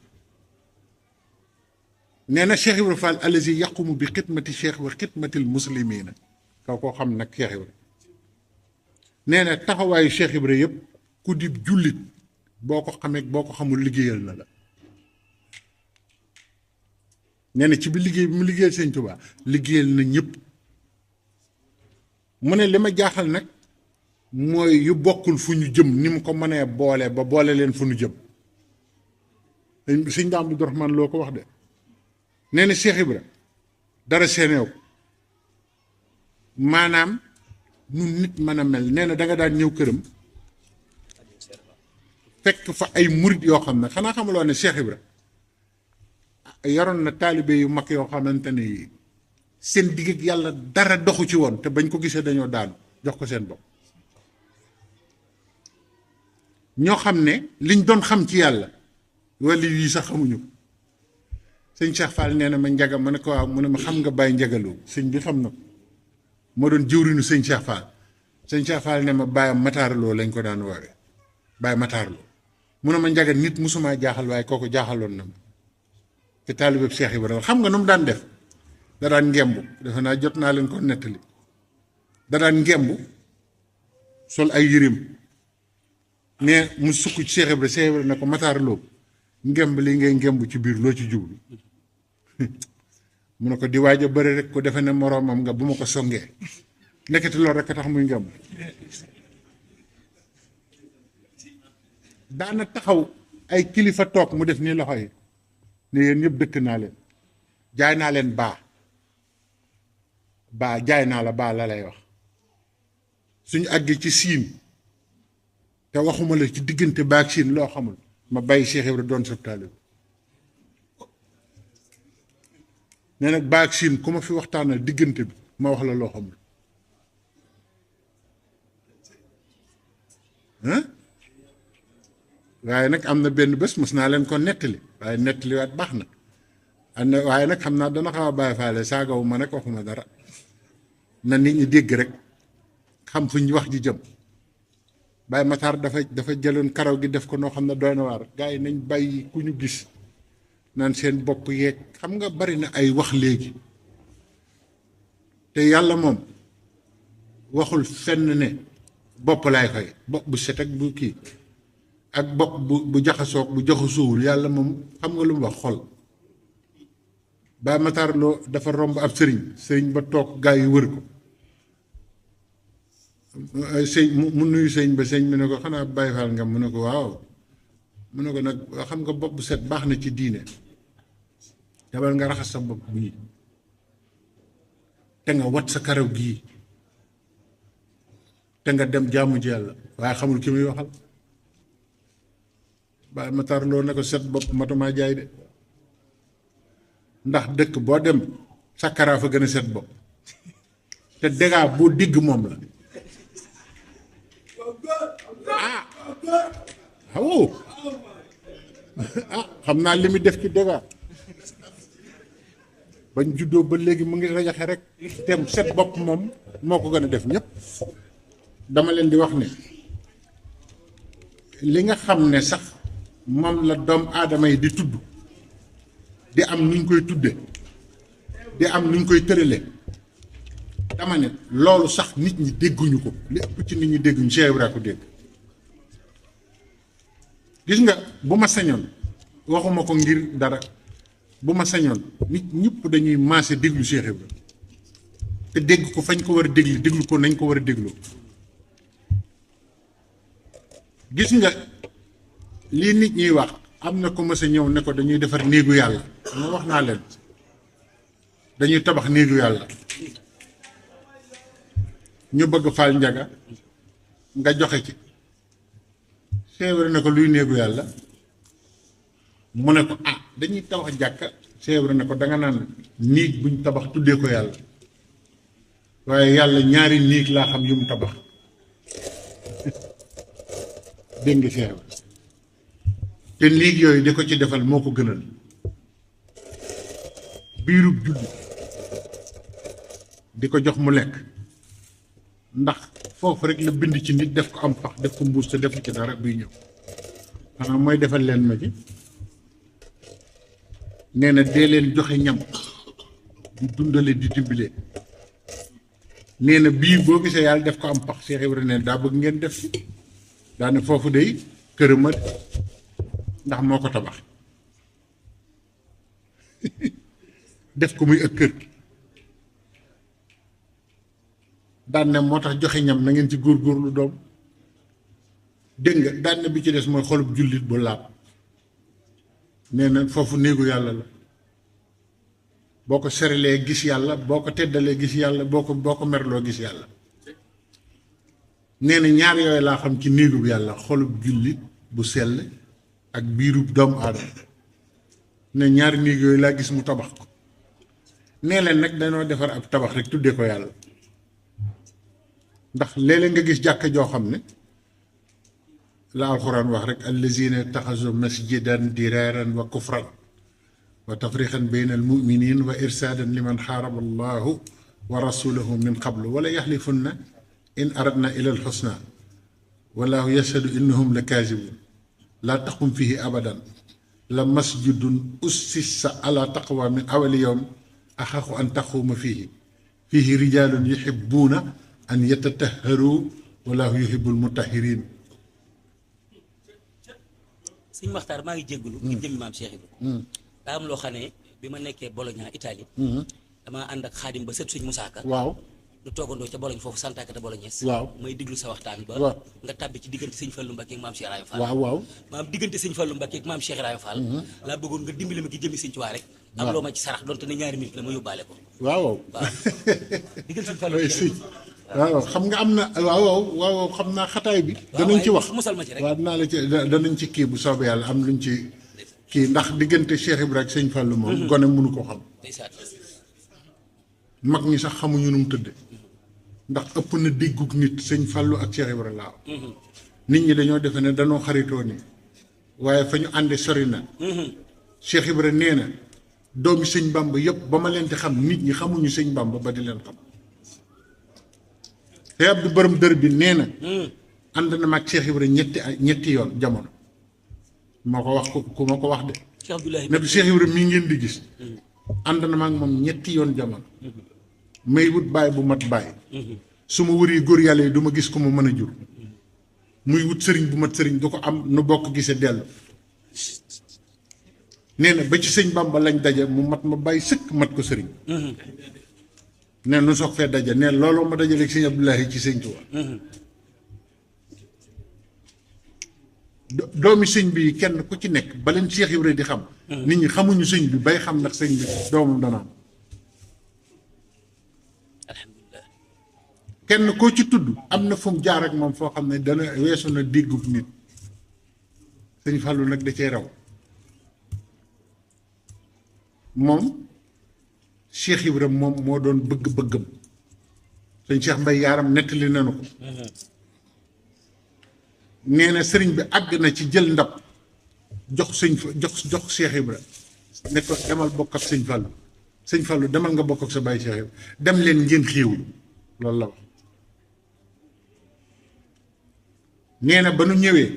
nee na Cheikh Ibra Fall allazi yaqumu bi xidmati cheikh wa xidmatil muslimina kaw koo xam nag Cheikh Ibra nee na taxawaayu Cheikh Ibra yëpp ku di jullit boo ko xamee boo ko xamul liggéeyal na la nee na ci bi liggéey bi mu liggéeyal sëñ Tuubaa liggéeyal na ñëpp mu ne li ma jaaxal nag mooy yu bokkul fu ñu jëm ni mu ko mënee boole ba boole leen fu ñu jëm sëñ Daam Abdourahman Lo ko wax de nee na Cheikh Ibra dara seeneew maanaam nu nit mën a mel nee na danga daan ñëw këram fekk fa ay murit yoo xam ne xanaa xamuloo ne Cheikh Ibra yoroon na taalibe yu mag yoo xamante ne seen digg ak yàlla dara doxu ci woon te bañ ko gisee dañoo daanu jox ko seen bopp ñoo xam ne liñ doon xam ci yàlla wala yii sax xamuñu ko sëñ Cheikh Fall nee na ma njaga ma ne ko waaw mu ne ma xam nga Baye Njagaloo sëñ bi xam na ko moo doon jëwriñu sëñ Cheikh Fall sëñ Cheikh Fall ne ma Baye Matarloo lañ ko daan woowee Baye Matarloo mu ne ma njaga nit musumaa jaaxal waaye kooku jaaxaloon na ma te taalibeeb Cheikh Ibrahima xam nga nu mu daan def da daan ngembu defe naa jot naa leen ko nettali da daan ngembu sol ay yëreem ne mu sukk ci Cheikh Ibrahima ne ko Matarloo ngemb li ngay ngemb ci biir loo ci jublu mu ne ko di waaj a bëri rek ko defe ne moroomam nga bu ma ko songee nekkati loolu rek a tax muy ngemb daana taxaw ay kilifa toog mu def nii loxo yi ne yéen ñëpp dëkk naa leen jaay naa leen baa jaay naa la baa la lay wax suñu àggee ci siin te waxuma la ci diggante baag siin loo xamul ma bàyyi Cheikh Ibra doon sa taalibe nee nag baag siin ku ma fi waxtaanal diggante bi ma wax la loo xamul waaye nag am na benn bés mos naa leen ko nettali waaye nettaliwaat baax na waaye nag xam naa dana xaw a bàyyi faale saagawu ma nag waxuma dara na nit ñi dégg rek xam fu ñu wax ji jëm Baye Matar dafa jëloon karaw gi def ko noo xam ne doy na waar gars yi nañ bàyyi ku ñu gis naan seen bopp yeeg xam nga bari na ay wax léegi te yàlla moom waxul fenn ne bopp laay fay bopp bu set ak bu kii ak bopp bu jaxasoog bu jaxasoowul yàlla moom xam nga lu mu wax xol Baye Matar loo dafa romb ab sëriñ ba toog gaa yi wër ko sëñ mu nuyu sëñ ba sëñ bi ne ko xanaa Baye Fall nga mu ne ko waaw mu ne ko nag xam nga bopp bu set baax na ci diine demal nga raxas sa bopp bii te nga wat sa karaw gii te nga dem jaamu ji yàlla waaye xamul ki muy waxal Baye Matar loo ne ko set bopp matumaa jaay de ndax dëkk boo dem sa karaa fa gën a set bopp te dégâts boo digg moom la waaw xam naa li mu def ci dégâts bañ juddoo ba léegi mu ngi rajaxe rek te set bopp moom moo ko gën a def ñëpp dama leen di wax ne li nga xam ne sax moom la doom aadama yi di tudd di am nuñ koy tudde di am nuñ koy tërale dama ne loolu sax nit ñi dégguñu ko li ëpp ci nit ñi dégguñu Cheikh Ibra ko dégg gis nga bu ma sañoon waxuma ko ngir dara bu ma sañoon nit ñëpp dañuy maase déglu Cheikh Ibra te dégg ko fañ ko war a déglu ko nañ ko war a dégloo gis nga lii nit ñiy wax am na ko mës a ñëw ne ko dañuy defar néegu yàlla ma wax naa leen dañuy tabax néegu yàlla ñu bëgg faal njaga nga joxe ci Cheikh Ibra ne ko luy néegu yàlla mu ne ko dañuy tabax jàkka Cheikh Ibra ne ko danga naan néeg buñ tabax tuddee ko yàlla waaye yàlla ñaari néeg laa xam yu mu tabax dégg nga Cheikh Ibra te néeg yooyu di ko ci defal moo ko gënal biirub julli di ko jox mu lekk ndax foofu rek la bind ci nit def ko am pax def ko mbuus te def ci dara buy ñëw xanaa mooy defal leen ma ci nee na dee leen joxe ñam di dundale di dimbale nee na biir boo gisee yàlla def ko am pax Cheikh Ibra ne daa bëgg ngeen def daa ne foofu day kërëma ndax moo ko tabax def ko muy ak kër daan ne moo tax joxe ñam na ngeen ci góorgóorlu doom dégg nga daan ne bi ci des mooy xolub jullit bu laab nee na foofu néegu yàlla la boo ko serelee gis yàlla boo ko teddalee gis yàlla boo ko merloo gis yàlla nee na ñaar yooyu laa xam ci néegu yàlla xolub jullit bu sell ak biirub doomu aadama ne ñaari néeg yooyu laa gis mu tabax ko nee leen nag dañoo defar ab tabax rek tuddee ko yàlla ndax léeg-léeg nga gis jàkka joo xam ne la alxuraan wax rek allazina taxasu masjidan diraaran wa kufran wa tafriqan bayna al muminin wa irsaadan liman xaaraba allahu wa rasulahu min qablu wala yaxlifunna in aradna ila alxusna wallahu yashhadu innahum la kaazibun laa taqum fihi abadan la masjidun ussisa ala taqwa min awali yowm axaqu an taquuma fihi rijaalun yuhibbuuna an yatatahharu wallahu yuhibbul mutahhirin sëñ Maxtaar maa ngi jéggulu ngir jëmmi maam Cheikh Ibra daa am loo xam ne bi ma nekkee Bologna Italie damaa ànd ak xaadim ba sët suñ Musaa Ka waaw lu toogandoo ca Bologne foofu Santa Cata Bolognaise waaw may diglu sa waxtaan ba waaw nga tàbbi ci diggante sëñ Fallu Mbàkke ak maam Cheikh Ibrahima Fall waaw maam diggante sëñ Fallu Mbàkke ak maam Cheikh Ibrahima Fall laa bëggoon nga dimbali ma ki jëmmi sëñ Tuubaa rek am loo ma ci sarax donte ne ñaari minute la ma yóbbaale ko waaw waaw diggante sëñ Fallu waaw xam nga am na waaw xam naa xataay bi. danañ ci wax musal ma ci rek. waaw dinaa la ci danañ ci kii bu soobee yàlla am luñ ci kii ndax diggante Cheikh Ibra ak sëñ Fallou moom. gone mënu ko xam. ndeysaan. mag ñi sax xamuñu nu mu tëdde ndax ëpp na déggug nit sëñ Fallou ak Cheikh Ibra laaw. nit ñi dañoo defe ne danoo xaritoo nii waaye fa ñu ànde sori na. Cheikh Ibra nee na doomi sëñ Bamba yëpp ba ma leen di xam nit ñi xamuñu sëñ Bamba ba di leen xam. te Abdou borom dër bi nee na. ànd na ma ak Cheikh Ibra ñetti yoon jamono. moo ko wax ku ma ko wax de. Cheikh Abdoulaye ne Cheikh Ibra mii ngeen di gis. ànd na ma ak moom ñetti yoon jamono. may wut baay bu mat baay. su ma wëri góor yàlla yi du ma gis ku ma mën a jur. muy wut sëriñ bu mat sëriñ du ko am nu bokk gisee dellu. nee na ba ci sëñ Bamba lañ daje mu mat ma bàyyi sëkk mat ko sëriñ. nee nu soog fee daje nee looloo ma dajale ak sëñ Abdoulaye ci sëñ Tuubaa. doomi sëñ bi kenn ku ci nekk ba leen Cheikh Ibra di xam. nit ñi xamuñu sëñ bi bay xam ndax sëñ bi doomam dana am. alhamdulilah. kenn koo ci tudd am na fu mu jaar ak moom foo xam ne dana weesu na déggub nit sëñ Fallou nag da cee raw moom Cheikh Ibra moom moo doon bëgg-bëggam sëñ Cheikh Mbay Yaaram nettali nanu ko. nee na sëriñ bi àgg na ci jël ndab jox jox Cheikh Ibra ne ko demal bokk ak sëñ Fallou sëñ Fallou demal nga bokk ak sa bàyyi Cheikh Ibra dem leen ngeen xéewlu loolu la wax. nee na ba nu ñëwee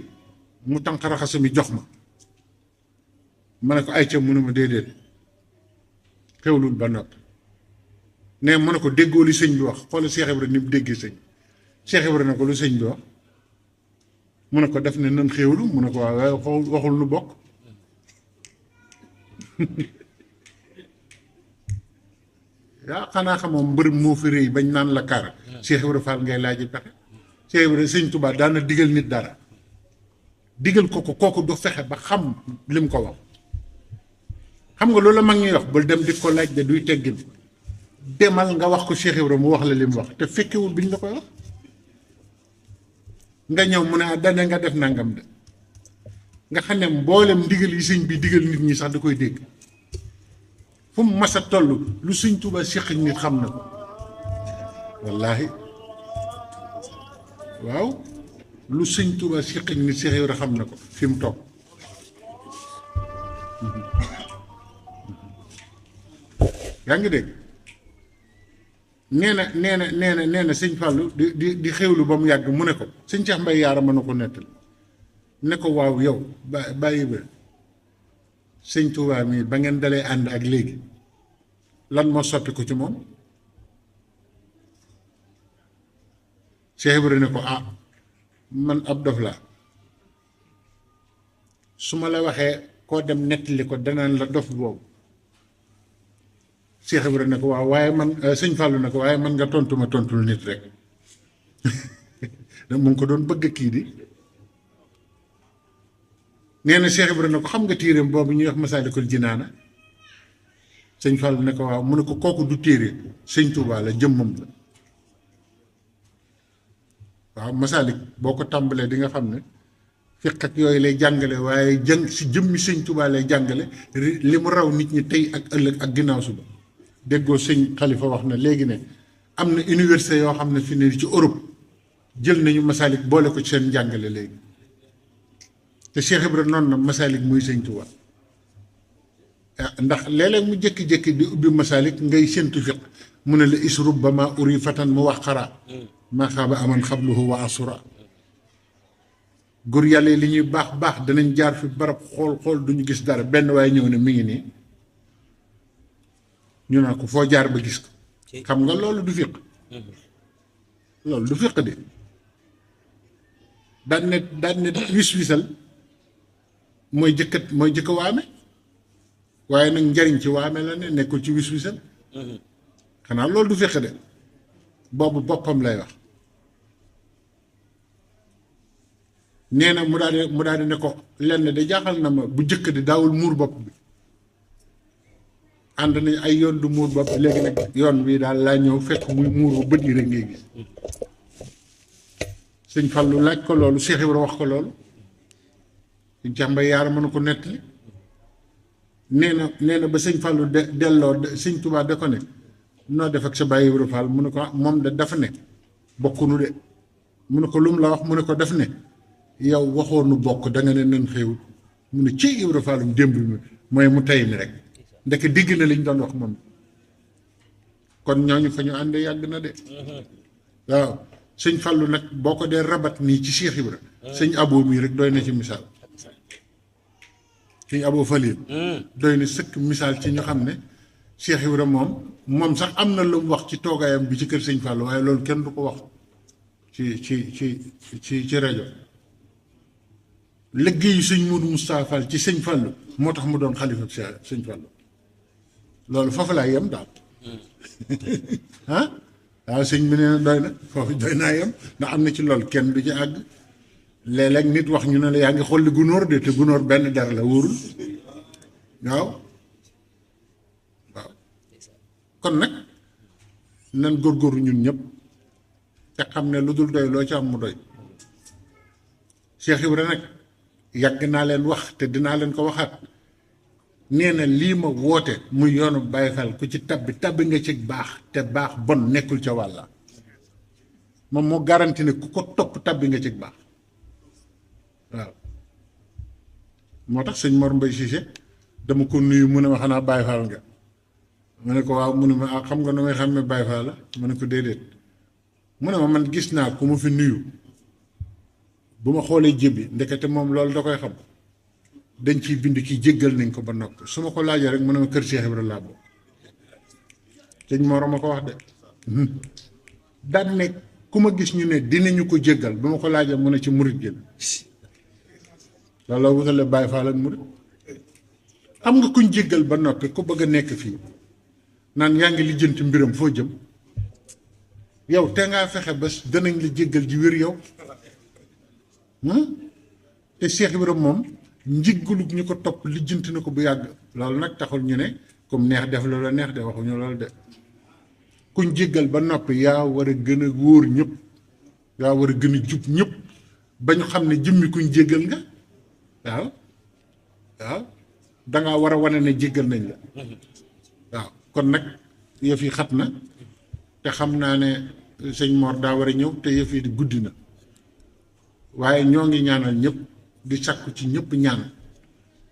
mu tànk raxasu mi jox ma ne ko ay ca mu ne ma déedéet xéewlul ba noppi nee ma ne ko déggoo li sëñ bi wax xoolal Cheikh Ibra ni mu déggee sëñ Cheikh Ibra ne ko lu sëñ bi wax. mu ne ko def ne nan xéewlu mu ne ko waaye waxul nu bokk yaa xanaa xamoon mbër moo fi rëy bañ naan la kar Cheikh Ibra Fall ngay laaji pexe Cheikh Ibra sëñ Tuubaa daana digal nit dara digal ko kooku du fexe ba xam lim ko wax xam nga loolu la mag ñuy wax bul dem di ko laaj de duy teggin demal nga wax ko Cheikh Ibra mu wax la lim wax te fekkewul biñ la koy wax nga ñëw mu ne dane nga def nangam de nga xam ne mboolem ndigal yi sëñ bi digal nit ñi sax da koy dégg fu mu mas a toll lu sëñ Tuubaa séq ak nit xam na ko wallaahi waaw lu sëñ Tuubaa séq ak nit Cheikh Ibra xam na ko fi mu toog yaa ngi dégg nee na sëñ Fallou di xewlu ba mu yàgg mu ne ko sëñ Cheikh Mbay Yaaram mën na ko nettal ne ko waaw yow bàyyi ba sëñ Tuubaa mii ba ngeen dalee ànd ak léegi lan moo soppi ko ci moom Cheikh Ibra ne ko man ab dof laa su ma la waxee koo dem nettali ko danaan la dof boobu Cheikh Ibra ne ko waaw waaye man sëñ Fallou ne ko waaye man nga tontu ma tontul nit rek mu ngi ko doon bëgg kii di nee na Cheikh Ibra ne ko xam nga téereem boobu ñuy wax Masaalikul Jinaana sëñ Fallou ne ko waaw mu ne ko kooku du téere sëñ Tuubaa la jëmmam la waaw Masaalik boo ko tàmbalee di nga xam ne fiq ak yooyu lay jàngale waaye jàng si jëmmi sëñ Tuubaa lay jàngale li mu raw nit ñi tey ak ëllëg ak ginnaaw suba déggoo sëñ Xalifa wax na léegi ne am na université yoo xam ne fi ne ci Europe jël nañu Masaalik boole ko ci seen njàngale léegi te Cheikh Ibra noonu na Masaalik muy sëñ Tuubaa ndax léeg-léeg mu jékki-jékki di ubbi Masaalik ngay séntu fiq mu ne la isrub ba ma uri fatan mu wax xaraa maa xaaba aman xabluhu wa asura góor yàlla li ñuy baax baax danañ jaar fi barab xool duñu gis dara benn waaye ñëw ne mi ngi nii ñu naa ko foo jaar ba gis ko xam nga loolu du fiq loolu du fiq de daan ne wis-wisal mooy jëkk waame waaye nag njariñ ci waame la ne nekkul ci wis-wisal xanaa loolu du fiq de boobu boppam lay wax nee na mu daal di ne ko lenn de jaaxal na ma bu jëkk di daawul muur bopp bi ànd nañ ay yoon du muur bopp léegi nag yoon bii daal laa ñëw fekk muy muur ba bët yi rek ngay gis sëñ Fallu laaj ko loolu Cheikh Ibra wax ko loolu sëñ Cheikh Mbay Yaara mën na ko nettali nee na ba sëñ Fallu delloo sëñ Tuubaa da ko ne noo def ak sa Baay Ibra Fall mu ne ko moom de dafa ne bokkunu de mu ne ko lu mu la wax mu ne ko def ne yow waxoonu bokk da nga ne nen xéewul mu ne ci Ibra Fallum démb mi mooy mu tey mi rek ndeke digg na liñ doon wax moom kon ñooñu fa ñu àndee yàgg na de waaw sëñ Fallu nag boo ko dee rabat nii ci Cheikh Ibra sëñ Abo mii rek doy na ci misaal sëñ Abo Falil doy na sëkk misaal ci ñu xam ne Cheikh Ibra moom sax am na lu mu wax ci toogaayam bi ci kër sëñ Fallu waaye loolu kenn du ko wax ci rajo liggéeyu sëñ Modou Moustapha Fall ci sëñ Fallu moo tax mu doon xalifa sëñ Fallu loolu foofu laa yem daal ah waaw sëñ bi nee na doy na foofu doy naa yem ndax am na ci loolu kenn du ci àgg léeg-léeg nit wax ñu ne la yaa ngi xolli gunóor de te gunóor benn der la wóorul waaw kon nag nan góorgóorlu ñun ñëpp te xam ne lu dul doy loo ci am mu doy Cheikh Ibra nag yàgg naa leen wax te dinaa leen ko waxaat nee na lii ma woote muy yoonu Baay Faal ku ci tabbi nga ci baax te baax bon nekkul ca wàlla moom moo garanti ne ku ko topp tabbi nga ci baax waaw moo tax sëñ Mor Mbay Cissé dama ko nuyu mu ne ma xanaa Baay Faal nga ma ne ko waaw mu ne ma xam nga nu may xam ne Baay Faal la ma ne ko déedéet mu ne ma man gis naa ku ma fi nuyu bu ma xoolee jébbi ndekete moom loolu da koy xam dañ ciy bind ki jéggal nañ ko ba noppi su ma ko laajee rek mu ne ma kër Cheikh Ibra laa bokk sëñ Mor ma ko wax de daan ne ku ma gis ñu ne dinañu ko jéggal bu ma ko laajee mu ne ci murit gi loolu la wutale Baay Faal ak murit xam nga kuñ jéggal ba noppi ku bëgg a nekk fii naan yaa ngi lijjanti mbiram foo jëm yow te ngaa fexe ba danañ la jéggal ji wér yow te Cheikh Ibra moom njiggalu ñu ko topp lijjanti na ko bu yàgg loolu nag taxul ñu ne comme neex def la neex de waxuñu loolu de kuñ jéggal ba noppi yaa war a gën a wóor ñëpp yaa war a gën a jub ñëpp ba ñu xam ne jëmmi kuñ jéggal nga waaw waaw dangaa war a wane ne jéggal nañ la waaw kon nag yëf yi xat na te xam naa ne sëñ Mor daa war a ñëw te yëf yi di guddi na waaye ñoo ngi ñaanal ñëpp di sakku ci ñëpp ñaan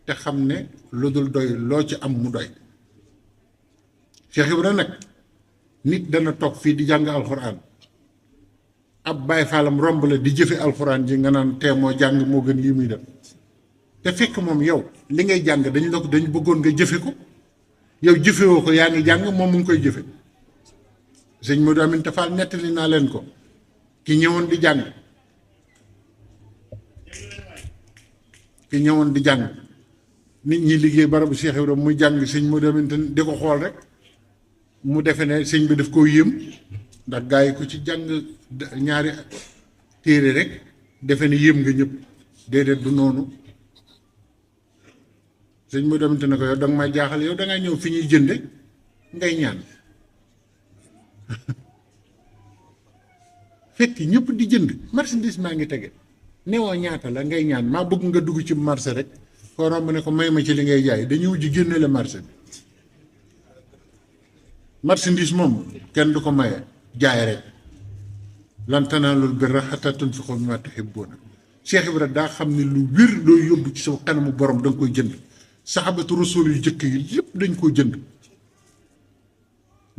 te xam ne lu dul doy loo ci am mu doy Cheikh Ibra nag nit dana toog fii di jàng alxuraan ab Baay Faalam romb la di jëfe alxuraan ji nga naan tee moo jàng moo gën lii muy def te fekk moom yow li ngay jàng dañu bëggoon nga jëfe ko yow jëfewoo ko yaa ngi jàng moom mu ngi koy jëfe sëñ Modou Aminta Fall nettali naa leen ko ki ñëwoon di jàng nit ñi liggéey barabu Cheikh Ibra muy jàng sëñ Modou Aminta di ko xool rek mu defe ne sëñ bi daf koo yéem ndax gaa yi ko ci jàng ñaari téere rek defe ne yéem nga ñëpp déedéet du noonu sëñ Modou Aminta ne ko yow danga may jaaxal yow dangay ñëw fi ñuy jënde ngay ñaan fekk ñëpp di jënd marchandise maa ngi tege newoo ñaata la ngay ñaan maa bëgg nga dugg ci marché rek koo romb ne ko may ma ci li ngay jaay dañuy wujj génne la marché bi marchandise moom kenn du ko maye jaay rek lan tanaalul birra hattaa tunfiqu mimmaa tuhibbuuna Cheikh Ibra daa xam ne lu wér loo yóbbu ci sa kanamu borom da nga koy jënd saxaabatu rasul yu jëkk yi yépp dañ koy jënd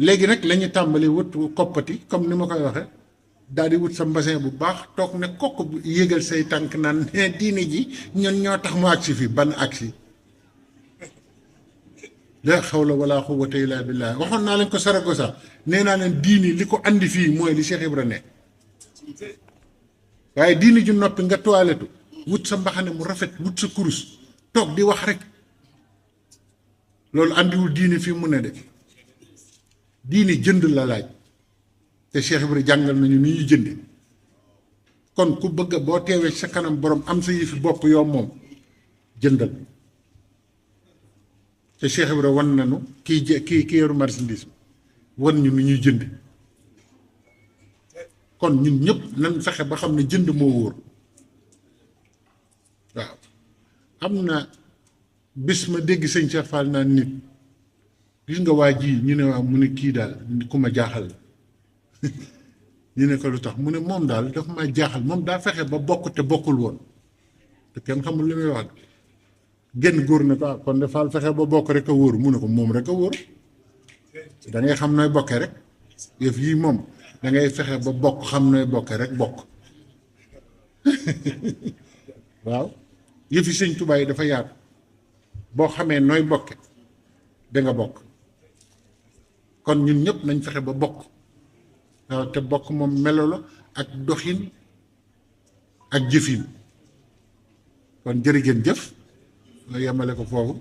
léegi nag la ñu tàmbali wut koppati comme ni ma koy waxe daal di wut sa mbasin bu baax toog ne kokk bu yéegal say tànk naan ne diine ji ñun ñoo tax mu agsi fi ban agsi la xawla wala quwwata illa billah waxoon naa leen ko Saragossa nee naa leen diini li ko andi fii mooy li Cheikh Ibra ne waaye diini ju noppi nga toilettu wut sa mbaxane mu rafet wut sa kurus toog di wax rek loolu andiwul diini fii mu ne de diini jënd la laaj te Cheikh Ibra jàngal nañu ni ñuy jënde kon ku bëgg boo teewee sa kanam borom am sa yëfi bopp yow moom jëndal te Cheikh Ibra wan nañu kii yoru marchandise wan ñu nu ñuy jënd kon ñun ñëpp nañ fexe ba xam ne jënd moo wóor waaw am na bis ma dégg sëñ Cheikh Fall naan nit gis nga waa ji ñu ne waaw mu ne kii daal ku ma jaaxal la ñu ne ko lu tax mu ne moom daal dafa ma jaaxal moom daa fexe ba bokk te bokkul woon te kenn xamul li muy wax genn góor ne ko kon de Fall fexe ba bokk rek a wóor mu ne ko moom rek a wóor da ngay xam nooy bokkee rek yëf yii moom da ngay fexe ba bokk xam nooy bokkee rek bokk waaw yëf yi sëñ Tuubaa yi dafa yaatu boo xamee nooy bokke da nga bokk kon ñun ñëpp nañ fexe ba bokk waaw te bokk moom melo la ak doxin ak jëfin kon jërë ngeen jëf nga yemale ko foofu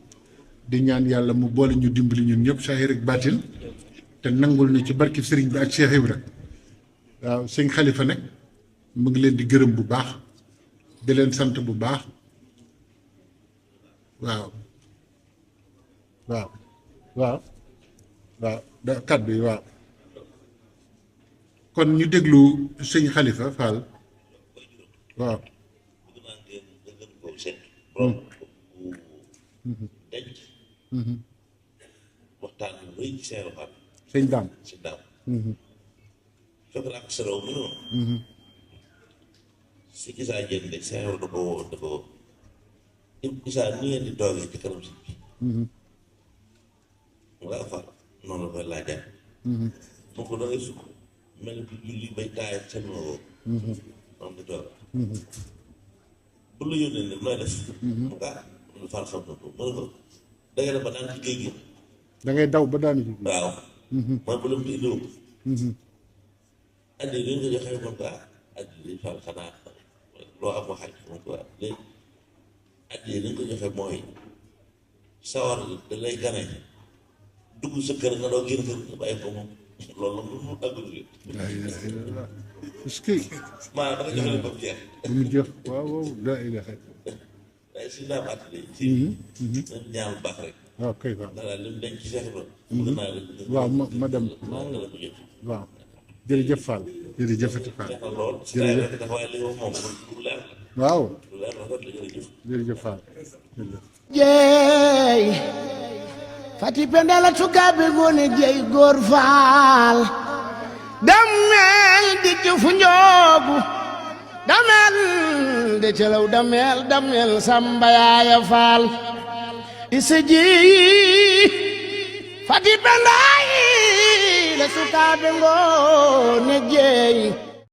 di ñaan yàlla mu boole ñu dimbali ñun ñëpp saahir ak baatin te nangul ñu ci barki sëriñ bi ak Cheikh Ibra waaw sëñ Xalifa nag mu ngi leen di gërëm bu baax di leen sant bu baax waaw waaw waaw waaw da kàddu yi waaw kon ñu déglu sëñ Xalifa Fall waaw denc waxtaan bu rëy ci Seex Fall sëñ daam fekk naa ko saraw mu noonu si gisaa jën de Seex da ko woo da ko gisaa ni ngeen di toogee ci kanam si bi nga Fall noonu la koy laajal mu ko dangay sukk mel ni julli bay taay seen woo noonu di toog bu la yónnee ne nooy def mu nga Fall xam na ko mu ne ko dangay def ba daan ci géej gi da ngay daw ba daanu ji waaw mooy bu lam ti indiwu addi li nga joxee moom ko addi li Fall xanaa loo am waxaaj moom ko léegi addi li nga ko joxe mooy sawar da lay gane dugg sa kër nga doo génn kër nga bàyyi ko moom loolu la mu àggul est-ce que maanaam da nga joxe leen ba mu jeex bu mu jeex waaw waaw daa ilaha waaye si naa battali si nañ ñaan baax rek waaw kay waaw dara li mu denc ci Seex Ibra bëgg naa la waaw ma dem naa nga la ko jëf waaw jërëjëf Fall jërëjëfati Fall neex na lool si taay rek dafa waaye li wax moom lu leer la waaw lu leer la rek la jërëjëf jërëjëf Fall jërëjëf jeey fati pendala tugabe gone jeey góor faal damel di ci fu njoogu damel de celaw damel samba yaaya faal isa jeey fati pendaay la tugabe gone jeey